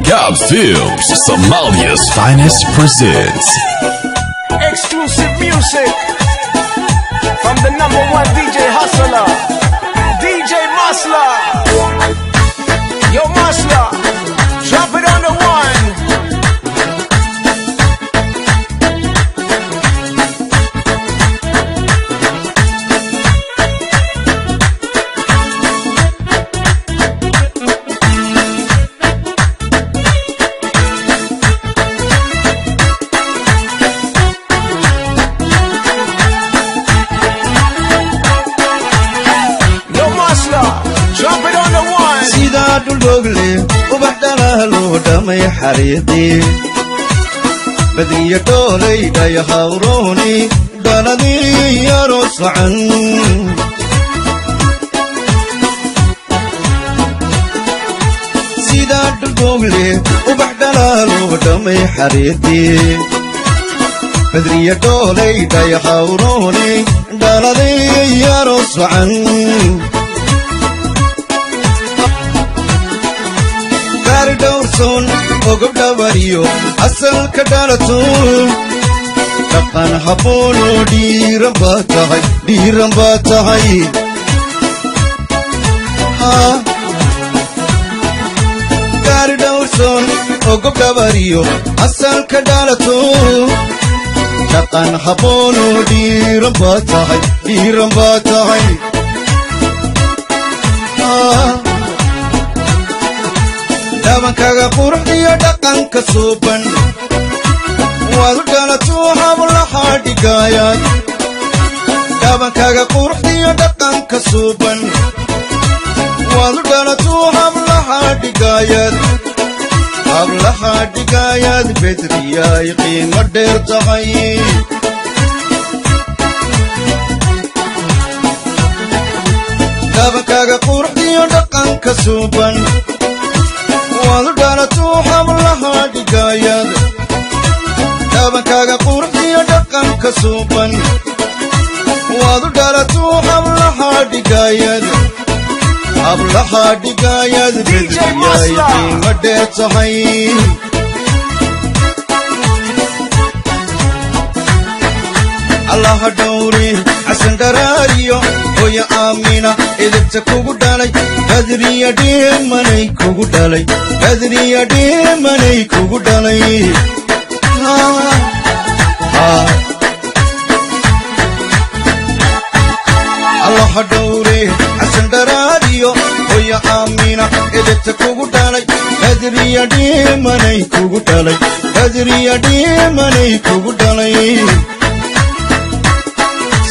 Gab Films, Somalia's finest presents exclusive music from the number one DJ Hustler, DJ Masla. Yo, Masla, drop it on the one. Yo, Masla, drop it on the one. Sidaa dhuldhogle ubax dhalaaloo dhamay xariiqii badiyo dhoolay dhayahawrooni dhaladii aroos wacan. Sidaa dhuldhogle ubax dhalaaloo dhamay xariiqii badriyo dhoolay dhayahawrooni dhaladii aroos wacan. Gaari dhowrsoon ogob dhawariyo asalka dhalato dhaqan habboonoo dhiiran baa tahay, dhiiran baa tahay. Gaari dhowrsoon ogob dhawariyo asalka dhalato dhaqan habboonoo dhiiran baa tahay, dhiiran baa tahay. Dhabankaga quruxdiyo dhaqanka suuban waad u dhalatuu hablaha dhigaayaad. Dhabankaga quruxdiyo dhaqanka suuban waad u dhalatuu hablaha dhigaayaad, hablaha dhigaayaad. Bedriyaay qiimo dheer tahay. Dhabankaga quruxdiyo dhaqanka suuban waad u dhalatuu hablaha dhigaayaad. Dhabankaaga quruxdiyo dhaqanka suuban waad u dhalatuu hablaha dhigaayaad, hablaha dhigaayaad. DJ Bedriyaay Masla. qiimo dheer tahay. Allaha dhowri xasan dharaariyo hooyo Aamina idibta kugu dhalay, badriya dhimanay kugu dhalay, badriya dhimanay kugu dhalay. Allaha dhowri xasan dharaariyo hooyo Aamina idibta kugu dhalay, badriya dhimanay kugu dhalay, badriya dhimanay kugu dhalay.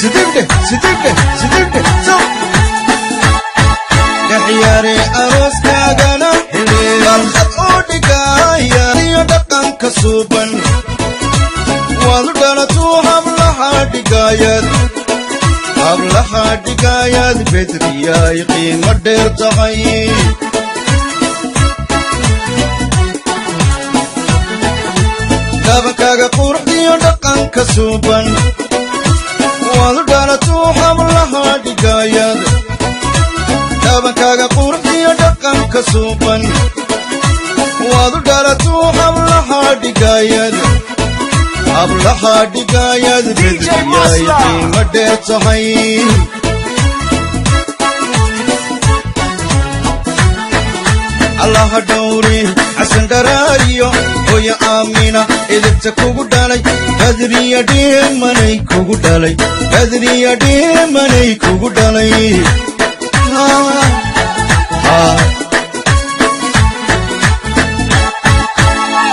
Sidigdhe, sidigdhe, sidigdhe, sow dhexyaare arooskaagana barkad oo dhigaaya iyo dhaqanka suuban waad u dhalatuu hablaha dhigaayaad, hablaha dhigaayaad. Bedriyaay qiimo dheer tahay. Dhabankaaga quruxdiyo dhaqanka suuban waad u dhalatuu hablaha dhigaayaad. Dhabankaaga quruxdiyo dhaqanka suuban waad u dhalatuu hablaha dhigaayaad, hablaha dhigaayaad. DJ Bedriyaay Masla. qiimo dheer tahay. Allaha dhowri xasan dharaariyo hooyo Aamina idibta kugu dhalay, badriya dhimanay kugu dhalay, badriya dhimanay kugu dhalay.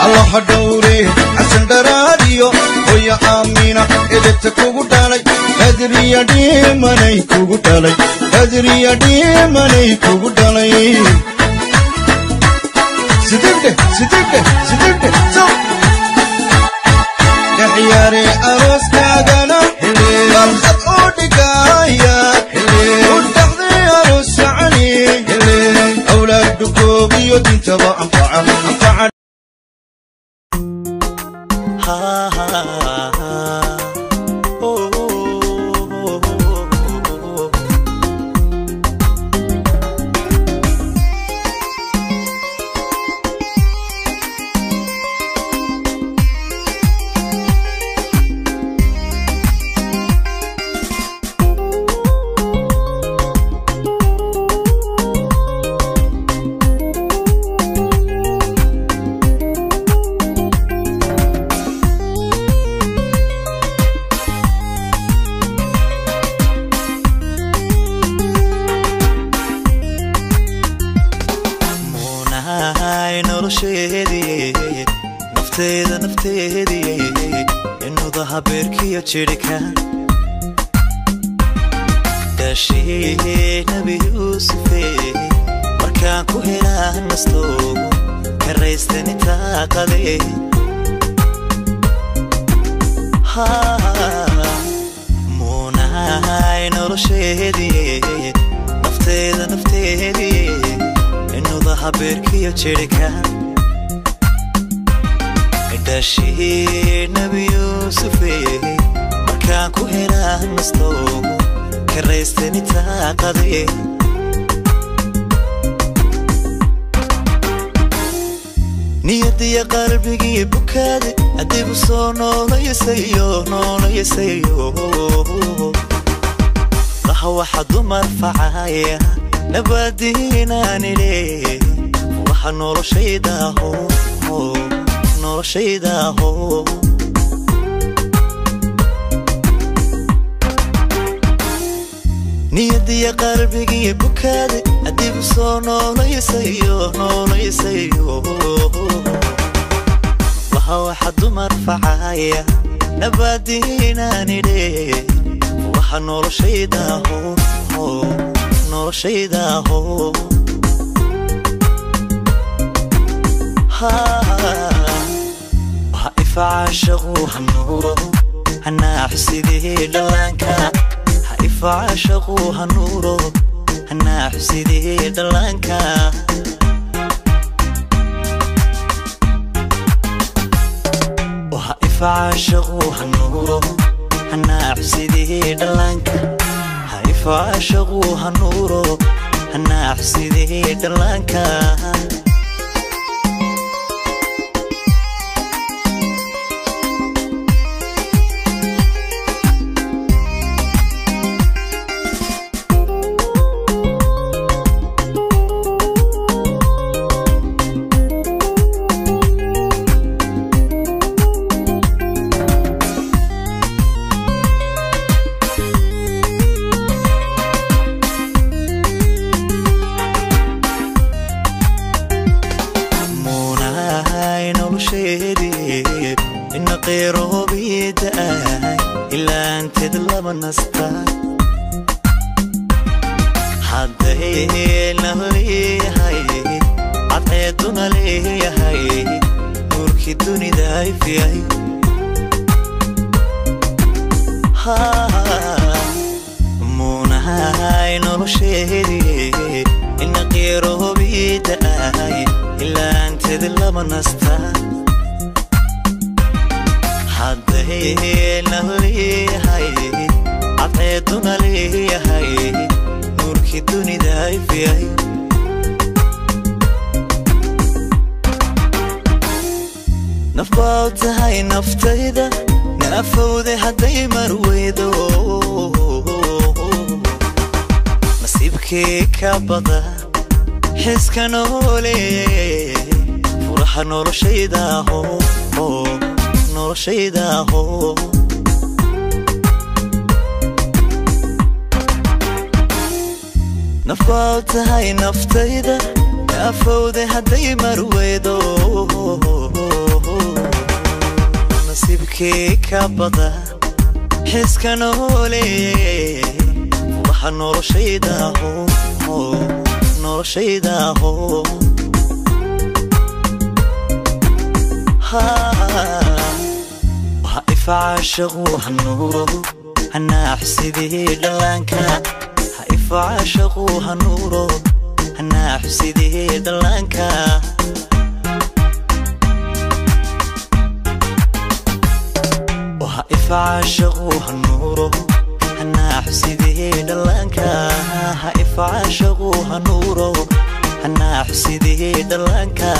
Allaha dhowri xasan dharaariyo hooyo Aamina idibta kugu dhalay, badriya dhimanay kugu dhalay, badriya dhimanay kugu dhalay. Sidigdhe, sidigdhe, sidigdhe, sow dhexyaare arooskaagana barkad oo dhigaaya u dhaxday aroos sacani awlaad dhukoogiyo dintaba anfaca, anfaca. Ha ha ha. Oh, oh, oh, oh, oh. nolosheedii nafteyda nafteedii inudaha beerkiyo jirhka dhashii Nabi Yuusufe markaan ku helaa nasto karaystani taaqade muunahay nolosheedii nafteyda nafteedii inudaha beerkiyo jirhka dhashii Nabi Yuusufe markaan ku helaa nasto karaystani taaqade niyadiya qalbigii bukaade adigu soo noolaysayo noolaysayo laha waxa dumar facaya nabadiinaanile waxa noloshaydaho noloshaydaho niyadiya qalbigii bukaade adigu soo noolaysayo noolaysayo laha waxa dumar facaya nabadiinaanile waxa noloshaydaho noloshaydaho ha ifacaashaqu hanuuro hanaaxsidii dhallaanka ha ifacaashaqu hanuuro hanaaxsidii dhallaanka ha ifacaashaqu hanuuro hanaaxsidii dhallaanka ha ifacaashaqu hanuuro hanaaxsidii dhallaanka muunahay nolosheedii ina qiiroobidaay ilaanteed lama nasta hadday nahleeyahay cadceeduna leeyahay nuurkii dunida ifyay naf baa u tahay naftayda naafowde hadday marweydo nasiibkii ka bada xiska noole furaha noloshaydaho noloshaydaho naf baa u tahay naftayda naafowde hadday marweydo nasiibkii ka bada xiska noole waxa noloshaydaho noloshaydaho ha ifacaashaqu hanuuro hanaaxsidii dhallaanka ha ifacaashaqu hanuuro hanaaxsidii dhallaanka ha ifacaashaqu hanuuro hanaaxsidii dhallaanka ha ifacaashaqu hanuuro hanaaxsidii dhallaanka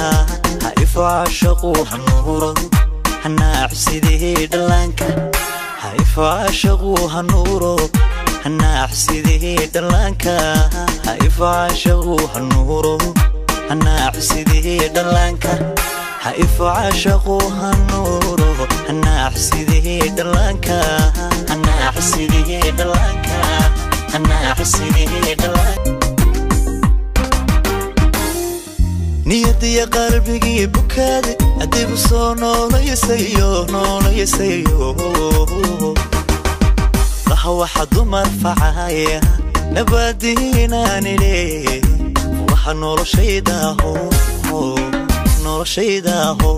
ha ifacaashaqu hanuuro hanaaxsidii dhallaanka ha ifacaashaqu hanuuro hanaaxsidii dhallaanka ha ifacaashaqu hanuuro hanaaxsidii dhallaanka ha ifacaashaqu hanuuro hanaaxsidii dhallaanka hanaaxsidii dhallaanka hanaaxsidii dhallaanka. Niyadiya qalbigii bukaade adigu soo noolaysayo noolaysayo. Laha waxa dumar facaya nabadiinaanile waxa noloshaydaho noloshaydaho.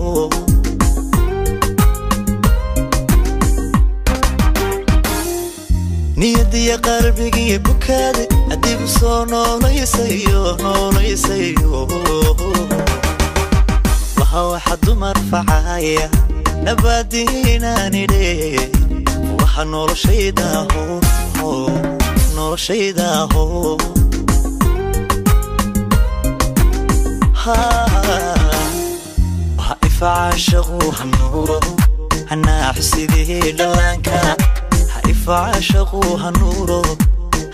Niyadiya qalbigii bukaade adigu soo noolaysayo noolaysayo. Laha waxa dumar facaya nabadiinaanile waxa noloshaydaho noloshaydaho. Ha ifacaashaqu hanuuro hanaaxsidii dhallaanka. Ha ifacaashaqu hanuuro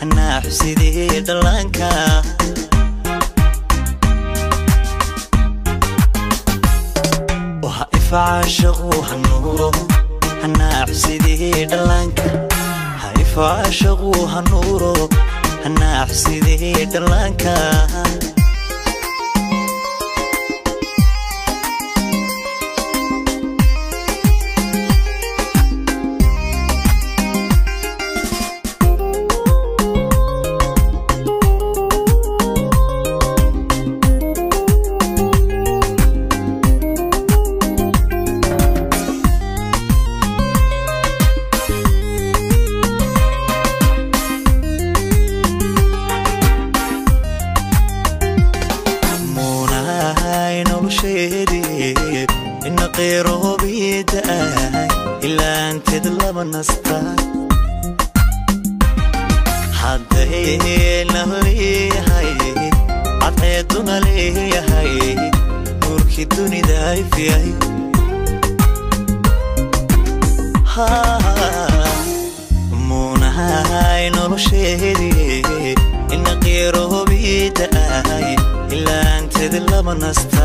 hanaaxsidii dhallaanka. Ha ifacaashaqu hanuuro hanaaxsidii dhallaanka. Ha ifacaashaqu hanuuro hanaaxsidii dhallaanka. Muunahay nolosheedii ina qeyroobidaay ilaanteed lama nasta. Hadday leeyahay cadceeduna leeyahay nuurkii dunida ifyay. Muunahay nolosheedii ina qeyroobidaay ilaanteed lama nasta.